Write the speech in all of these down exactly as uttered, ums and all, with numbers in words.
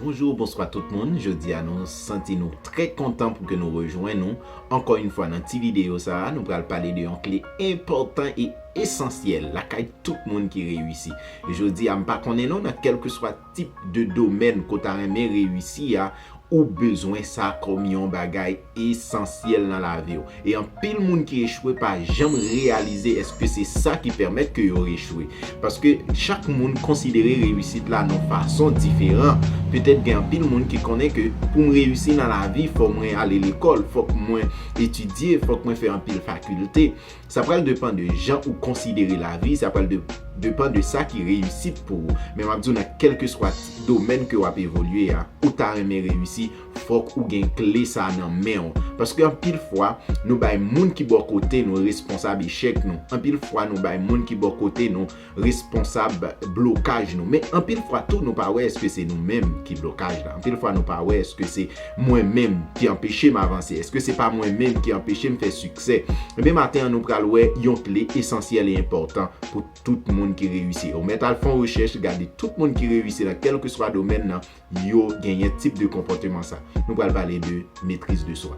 Bonjou, bonswa tout moun. Jodi a nou santi nou trè kontan pou ke nou rejwenn nou ankò yon fwa nan ti videyo sa a. Nou pral pale de yon kle enpòtan e esansyèl lakay tout moun ki reyisi. E jodi a, m pa konnen non, nan kèlkeswa tip de domèn ke w ta renmen reyisi a, ou bezwen sa kòm yon bagay esansyèl nan lavi w. E anpil moun ki echwe pa janm reyalize èske se sa ki pèmèt ke yo echwe. Paske chak moun konsidere reyisit la nan fason diferan. Petèt gen anpil moun ki konnen ke pou m reyisi nan lavi, fò mwen ale lekòl, fòk mwen etidye, fòk mwen fè anpil fakilte. Sa pral depann de jan ou konsidere lavi, sa pral de, depann de sa ki reyisit pou ou. Men m ap di w nan kèlkeswa domèn ke w ap evolye a, ou ta renmen reyisi, fòk ou gen kle sa nan men w. Paske anpil fwa, nou bay moun ki bò kote nou responsab echèk nou. Anpil fwa, nou bay moun ki bò kote nou responsab blokaj nou. Men anpil fwa tou, nou pa wè èske se nou menm ki blokaj la. Anpil fwa, nou pa wè èske se mwen menm ki anpeche m avanse. Èske se pa mwen menm ki anpeche m fè siksè? Ebyen, maten an, nou pral wè yon kle esansyèl e enpòtan pou tout moun ki reyisi. Ou mèt al fè yon rechèch, gade tout moun ki reyisi nan kèlkeswa domèn nan, yo genyen tip de konpòteman sa. Nou pral pale de maîtrise de soi.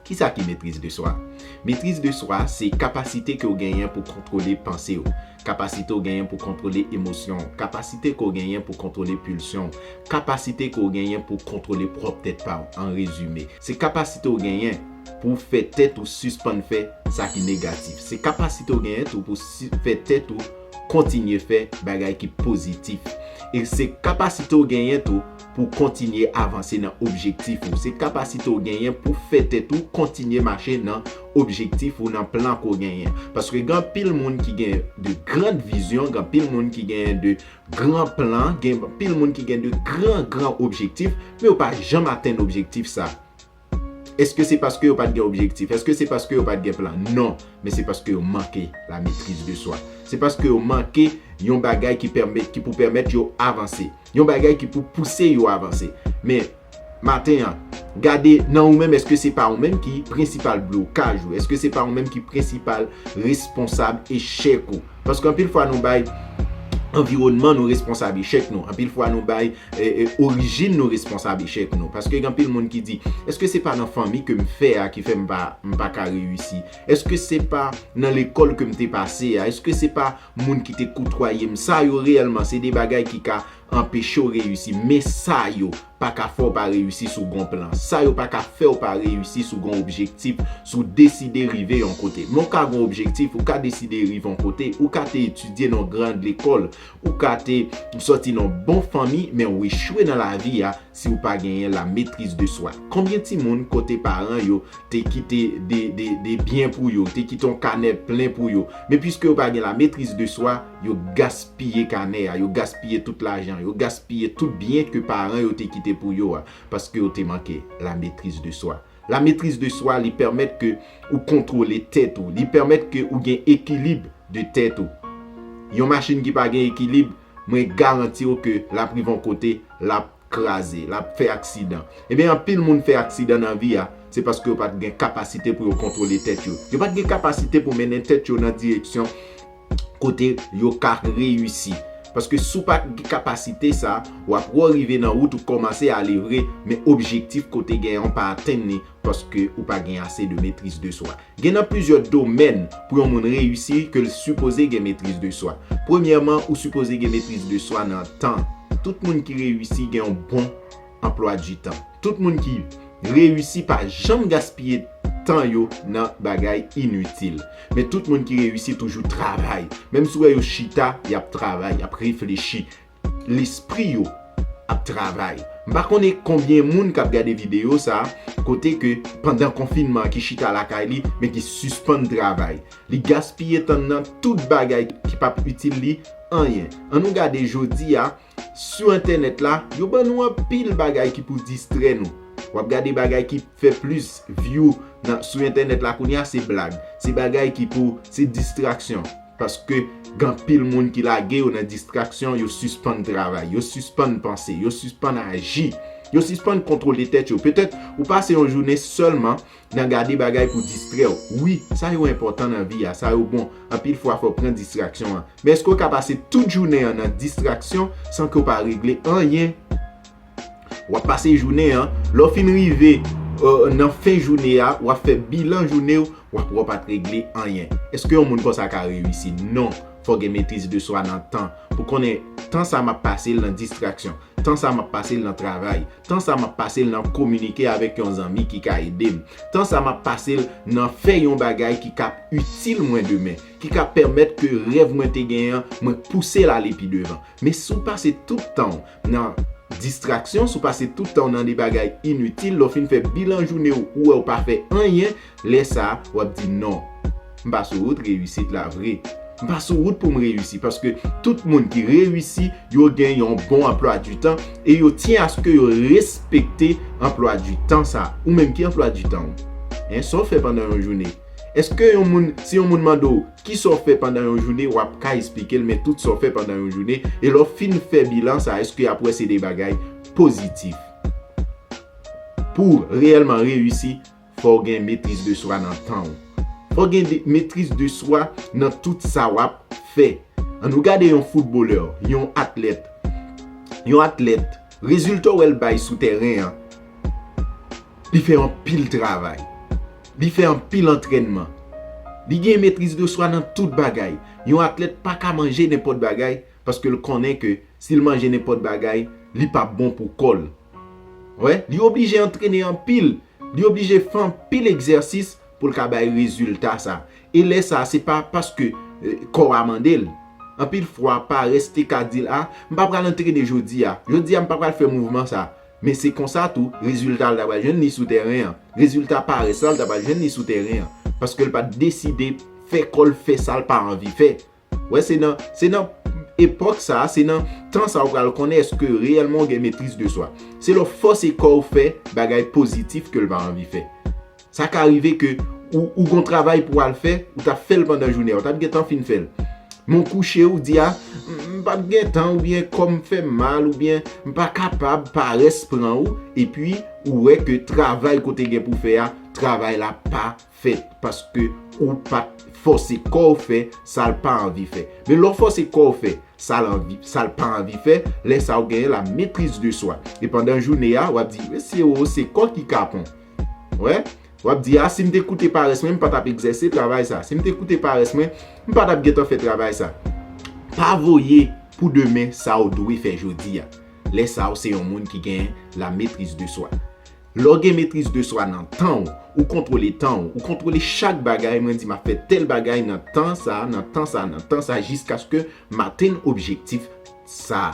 Kisa ki maîtrise de soi? Maîtrise de soi, se kapasite ke w genyen pou kontwole panse w, kapasite w genyen pou kontwole emosyon w, kapasite ke w genyen pou kontwole pilsyon w, kapasite ke w genyen pou kontwole pwòp tèt pa w, an rezime. Se kapasite w genyen pou w fè tèt ou sispann fè sa ki negatif. Se kapasite w genyen tou pou si, fè tèt ou kontinye fè bagay ki pozitif. E se kapasite w genyen tou pou w kontinye avanse nan objektif ou. Se kapasite w genyen pou w fè tèt ou kontinye mache nan objektif ou, nan plan ke w genyen. Paske gen anpil moun ki gen de grand vizyon, gen anpil moun ki gen de gran plan, gen anpil moun ki gen de gran, gran objektif, men yo pa janm atenn objektif sa. Èske se paske yo pa t gen objektif? Èske se paske yo pa t gen plan? Non, men se paske yo manke la maîtrise de soi. Se paske yo manke yon bagay ki pèmèt, ki pou pèmèt yo avanse. Yon bagay ki pou pouse yo avanse. Men, maten an, gade nan ou menm, èske se pa ou menm ki prensipal blokaj ou? Èske se pa ou menm ki prensipal responsab echèk ou? Paske anpil fwa nou bay anviwònman nou responsab echèk nou. Anpil fwa nou bay, e, e, orijin nou responsab echèk nou. Paske gen anpil moun ki di, èske se pa nan fanmi ke m fè a ki fè m pa, m pa ka reyisi? Èske se pa nan lekòl ke m te pase a? Èske se pa moun ki te koutwaye m? Sa yo reyèlman, se de bagay ki ka anpeche w reyisi. Men sa yo pa ka fè w pa reyisi si w gon plan. Sa yo pa ka fè w pa reyisi si w gon objektif, si w deside rive yon kote. Men w ka gon objektif, ou ka deside rive yon kote, ou ka te etidye nan yon gran lekòl, ou ka te sòti nan bon fanmi, men w echwe nan lavi a si w pa genyen la maîtrise de soi. Konbyen timoun kote paran yo te kite de, de, de byen pou yo, te kite yon kanè plen pou yo, men piske yo pa gen la maîtrise de soi, yo gaspiye kanè a, yo gaspiye tout lajan, yo gaspiye tout byen ke paran yo te kite pou yo a, paske yo te manke la maîtrise de soi. La maîtrise de soi, li pèmèt ke ou kontwole tèt ou, li pèmèt ke ou gen ekilib de tèt ou. Yon machin ki pa gen ekilib, mwen garanti w ke l ap rive yon kote, l ap kraze, l ap fè aksidan. Ebyen, anpil moun fè aksidan nan vi a, se paske yo pa t gen kapasite pou yo kontwole tèt yo. Yo pa t gen kapasite pou mennen tèt yo nan direksyon kote yo ka reyisi. Paske si w pa t gen kapasite sa, w ap wè w rive nan wout, ou kòmanse ale vre, men objektif ke w te genyen an pa atenn li, paske ou pa gen ase de maîtrise de soi. Gen nan plizyè domèn pou yon moun reyisi ke l sipoze gen maîtrise de soi. Premyèman, ou sipoze gen maîtrise de soi nan tan. Tout moun ki reyisi gen yon bon emploi du temps. Tout moun ki reyisi pa janm gaspiye tan yo nan bagay initil. Men tout moun ki reyisi toujou travay. Menm si w wè yo chita, y ap travay, y ap reflechi. Lespri yo ap travay. M pa konnen konbyen moun k ap gade videyo sa a, kote ke pandan konfinman an ki chita lakay li, men ki sispann travay. Li gaspiye tan nan tout bagay ki p ap itil li anyen. Ann nou gade jodi a, sou entènèt la, yo ban nou anpil bagay ki pou distrè nou. W ap gade bagay ki fè plis view nan, sou entènèt la kounye a, se blag. Se bagay ki pou, se distraksyon. Paske gen anpil moun ki lage yo nan distraksyon, yo sispann travay, yo sispann panse, yo sispann aji, yo sispann kontwole tèt yo. Petèt, ou pase yon jounen sèlman nan gade bagay pou distrè w. Wi, sa yo enpòtan nan vi a, sa yo bon. Anpil fwa, fò w pran distraksyon an. Men èske w ka pase tout jounen an nan distraksyon san ke w pa regle anyen? W ap pase jounen an, lè w fin rive euh, nan fen jounen an, w ap fè bilan jounen w, w ap wè w pa t regle anyen. Èske yon moun konsa ka reyisi? Non. Fò w gen metriz de swa nan tan. Pou konnen tan sa m ap pase l nan distraksyon. Tan sa m ap pase l nan travay. Tan sa m ap pase l nan kominike avèk yon zanmi ki ka ede m. Tan sa m ap pase l nan fè yon bagay ki ka itil mwen demen, ki ka pèmèt ke rèv mwen te genyen an, mwen pouse l ale pi devan. Men si w pase tout tan w nan distraksyon, si w pase tout tan w nan de bagay initil, lè w fin fè bilan jounen w, ou wè w pa fè anyen, lè sa a, w ap di non. M pa sou wout reyisit la vre. M pa sou wout pou m reyisi, paske tout moun ki reyisi, yo gen yon bon anplwa di tan e yo tyen aske yo respekte anplwa di tan sa. Ou menm, ki anplwa di tan w? Hein, sa w fè pandan yon jounen? Èske yon moun, si yon moun mande w, ki sa w fè pandan yon jounen, w ap ka esplike l, men tout sa w fè pandan yon jounen, e lè w fin fè bilan sa, èske y ap wè se de bagay pozitif? Pou w reyèlman reyisi, fò w gen metriz de swa nan tan w. Fò w gen de- metriz de swa nan tout sa w ap fè. Ann nou gade yon foutbolè, yon atlèt. Yon atlèt, rezilta w wè l bay sou tèren an, li fè anpil travay. Li fè anpil antrènman. Li gen metriz de swa nan tout bagay. Yon atlèt pa ka manje nenpòt bagay paske l konnen ke si l manje nenpòt bagay, li p ap bon pou kò l. Wè, li oblije antrene anpil. Li oblije fè anpil egzèsis pou l ka bay rezilta sa. E lè sa, se pa paske euh, kò a mande l. Anpil fwa, parès te ka di l, a, m pa pral antrene jodi a. Jodi a, m pa pral fè mouvman sa. Men se konsa tou, rezilta l ta pral jwenn li sou tèren an. Rezilta parès la, l ta pral jwenn li sou tèren an. Paske l pa t deside fè kò l fè sa l pa anvi fè. Wè, se nan, se nan epòk sa, se nan tan sa ou pral konnen èske reyèlman ou gen metriz de swa. Se lè w fòse kò w fè bagay pozitif ke l pa anvi fè. Sa ka rive ke ou, ou gon travay pou w al fè, ou t ap fè l pandan jounen an, ou t ap gentan fin fè l. Men w kouche, ou di a, m m p ap gen tan, oubyen kò m fè m mal, oubyen m pa kapab, parès pran ou, epi ou wè ke travay ke w te gen pou fè a, travay la pa fèt, paske ou pa t fòse kò w fè sa l pa anvi fè. Men lè w fòse kò w fè sa l anvi, sa l pa anvi fè, lè sa ou genyen la metriz de swa. E pandan jounen a, w ap di, mesye o, se kò ki kapon. Wè, w ap di, a, si m te koute parès mwen, m pa t ap egzèse travay sa. Si m te koute parès mwen, m pa t ap gentan fè travay sa. Pa voye pou demen sa w dwe fè jodi a. Lè sa w se yon moun ki gen la metriz de swa. Lè w gen metriz de swa nan tan w, ou kontwole tan w, ou kontwole chak bagay, mwen di m ap fè tèl bagay nan tan sa, nan tan sa, nan tan sa, jiskaske m atenn objektif sa.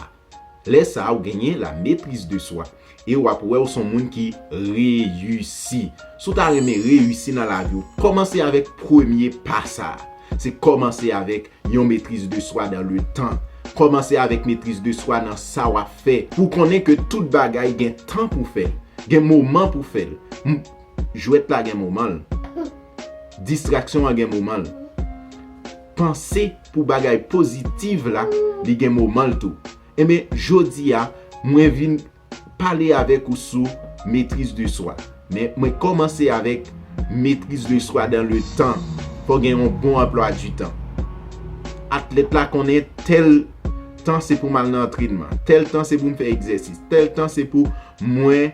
Lè sa a, ou genyen la metriz de swa. E w ap wè w se yon moun ki reyisi. Si w ta renmen reyisi nan lavi w, kòmanse avèk premye pa sa. Se kòmanse avèk yon metriz de swa dans le temps. Kòmanse avèk metriz de swa nan sa w ap fè. Pou w konnen ke tout bagay gen tan pou fè l. Gen moman pou fè l. M- Jwèt la gen moman l. Distraksyon an gen moman l. Panse pou bagay pozitif la, li gen moman l tou. Enben, jodi a, mwen vin pale avèk ou sou metriz de swa. Men mwen kòmanse avèk metriz de swa dans le temps. Fò gen yon bon anplwa di tan. Atlèt la konnen tèl tan se pou m al nan antrènman, tèl tan se pou m fè egzèsis, tèl tan se pou mwen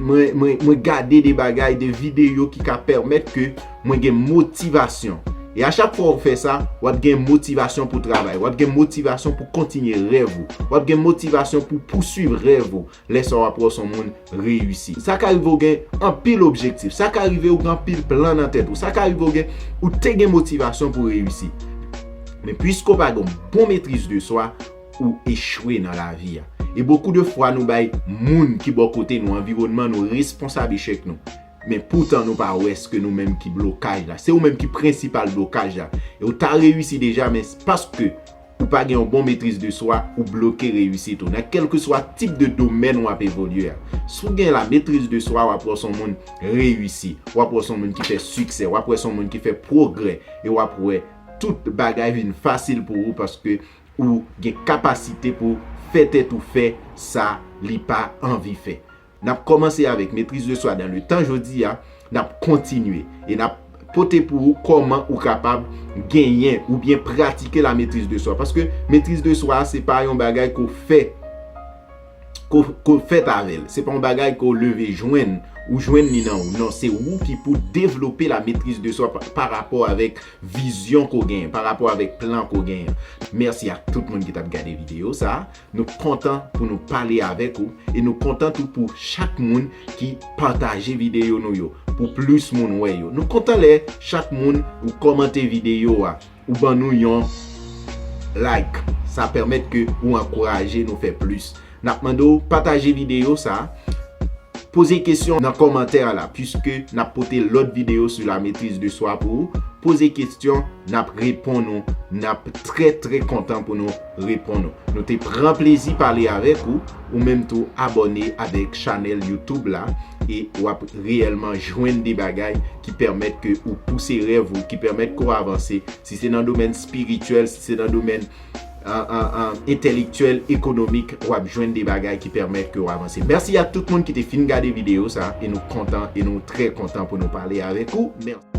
mwen, mwen, mwen gade de bagay, de videyo ki ka pèmèt ke mwen gen motivasyon. E a chak fwa w fè sa, w ap gen motivasyon pou travay, w ap gen motivasyon pou kontinye rèv ou, w ap gen motivasyon pou pouswiv rèv ou. Lè sa w ap wè w se yon moun reyisi. Sa ka rive w gen anpil objektif, sa ka rive w gen anpil plan nan tèt ou, sa ka rive w gen, ou te gen motivasyon pou reyisi. Men piske w pa gen yon bon metriz de swa, ou echwe nan lavi a. E bokou de fwa nou bay moun ki bò kote nou, anviwònman nou, responsab echèk nou. Men poutan nou pa wè èske nou menm ki blokaj la. Se ou menm ki prensipal blokaj la. E ou ta reyisi deja, men paske ou pa gen yon bon metriz de swa, ou bloke reyisit ou. Nan kèlkeswa tip de domèn w ap evolye a. Si w gen la metriz de swa, w ap wè w se yon moun reyisi. W ap wè w se yon moun ki fè siksè. W ap wè w se yon moun ki fè pwogrè. E w ap wè tout bagay vin fasil pou ou paske ou gen kapasite pou fè tèt ou fè sa li pa anvi fè. N ap kòmanse avèk metriz de swa dans le temps jodi a, n ap kontinye e n ap pote pou ou kòman ou kapab genyen oubyen pratike la metriz de swa. Paske metriz de swa a se pa yon bagay ke w fè ko, ko fèt avè l. Se pa yon bagay ke w leve jwenn, ou jwenn li nan ou. Non, se ou ki pou devlope la maîtrise de soi pa, pa rapò avèk vizyon ke w genyen, pa rapò avèk plan ke w genyen. Mèsi a tout moun ki t ap gade videyo sa. Nou kontan pou nou pale avèk ou e nou kontan tou pou chak moun ki pataje videyo nou yo pou plis moun wè yo. Nou kontan lè chak moun ou kòmante videyo a, ou ban nou yon like. Sa pèmèt ke ou ankouraje nou fè plis. N ap mande w pataje videyo sa, poze kesyon nan kòmantè la, puiske n ap pote lòt videyo sou la maîtrise de soi pou ou. Poze kesyon, n ap reponn ou, n ap trè, trè kontan pou nou reponn ou. Nou te pran plezi pale avèk ou, ou menm tou abòne avèk chanèl YouTube la, e w ap reyèlman jwenn de bagay ki pèmèt ke ou pouse rèv ou, ki pèmèt ke w avanse. Si se nan domèn espirityèl, si se nan domèn an, an, an, entèlektyèl, ekonomik, w ap jwenn de bagay ki pèmèt ke w avanse. Mèsi a tout moun ki te fin gade videyo sa, e nou kontan, e nou trè kontan pou nou pale avèk ou. Mèsi.